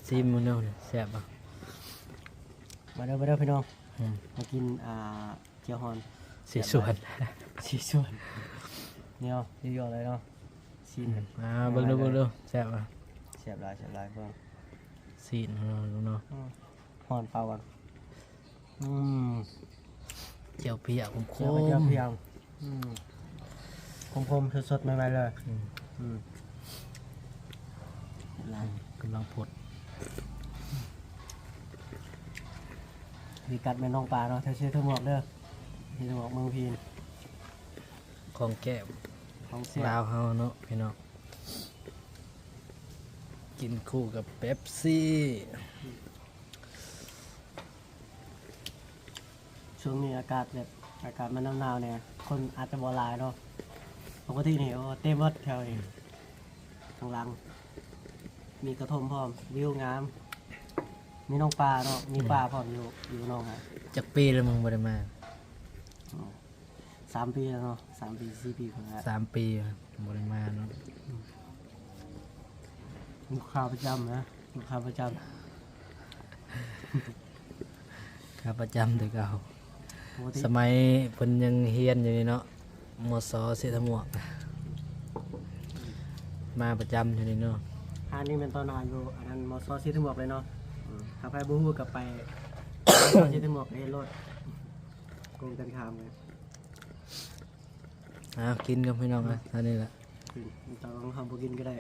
ຊີມເບິ່ງດູ ແຊບບໍ່? ມາເດີ ມາເດີພີ່ນ້ອງ ອືມ ມາກິນ ອ່າ ແຈ່ວຮອນ ເສສວນ ເສສວນ ແນວຢູ່ໆເລີຍເນາະ ຊີມ ອືມ ອ່າ ເບິ່ງດູ ເບິ່ງດູ ແຊບບໍ່? ແຊບຫຼາຍ ແຊບຫຼາຍ ເບິ່ງ ຊີມເນາະ ອືມ ຮອນເປົ່າກ່ອນ ອືມ ແຈ່ວພຽງ ຂມໆ ແຈ່ວພຽງ ອືມ ຂົມໆ ສົດໆ ໃໝ່ໆ ເລີຍ ອືມ ອືມ ກຳລັງພົດ ພິກັດແມ່ນໜອງປາເນາະ ແຖວເຊຕະໝວກເດີ ເຊຕະໝວກເມືອງພີນ ຂອງແກ້ມ ຂອງແຊບລາວເຮົາເນາະ ພີ່ນ້ອງ ກິນຄູ່ກັບເປັບຊີ. ຊ່ວງນີ້ອາກາດແບບ ອາກາດມັນໜາວໆ ແດ່ ຄົນອາດຈະບໍ່ຫຼາຍເນາະ ປົກກະຕິນີ້ ໂອ້ ເຕັມໝົດແຖວນີ້ ອືມ ຂ້າງຫຼັງ ມີກະທົມພ້ອມ ວິວງາມ ມີໜອງປາເນາະ ມີ ອືມ ປາພ້ອມຢູ່ ຢູ່ໜອງຫັ້ນ ຈັກປີແລ້ວມຶງບໍ່ໄດ້ມາ? ອໍ ສາມປີແລ້ວເນາະ ສາມປີ ສີ່ປີພຸ້ນແຫຼະ ສາມປີບໍ່ໄດ້ມາເນາະ ອືມ ລູກຄ້າປະຈຳນະ ລູກຄ້າປະຈຳ ຂາປະຈຳແຕ່ເກົ່າ ປົກກະຕິ ສະໄໝເພິ່ນຍັງຮຽນຢູ່ນີ້ເນາະ ມສ ເຊຕະໝວກ ມາປະຈຳຢູ່ນີ້ເນາະ ຮ້ານນີ້ແມ່ນຕໍ່ໜ້າຢູ່ ອັນນັ້ນ ມສ ເຊຕະໝວກເລີຍເນາະ ອືມ ຖ້າໃຜບໍ່ຮູ້ກໍໄປ ມສ ເຊຕະໝວກກໍເຫັນໂລດ ກົງກັນຂ້າມເລີຍ ເອົາ ກິນກັນພີ່ນ້ອງ ອືມ ເທົ່ານີ້ແຫຼະ ກິນ ຕອນເຮົາບໍ່ກິນກໍໄດ້.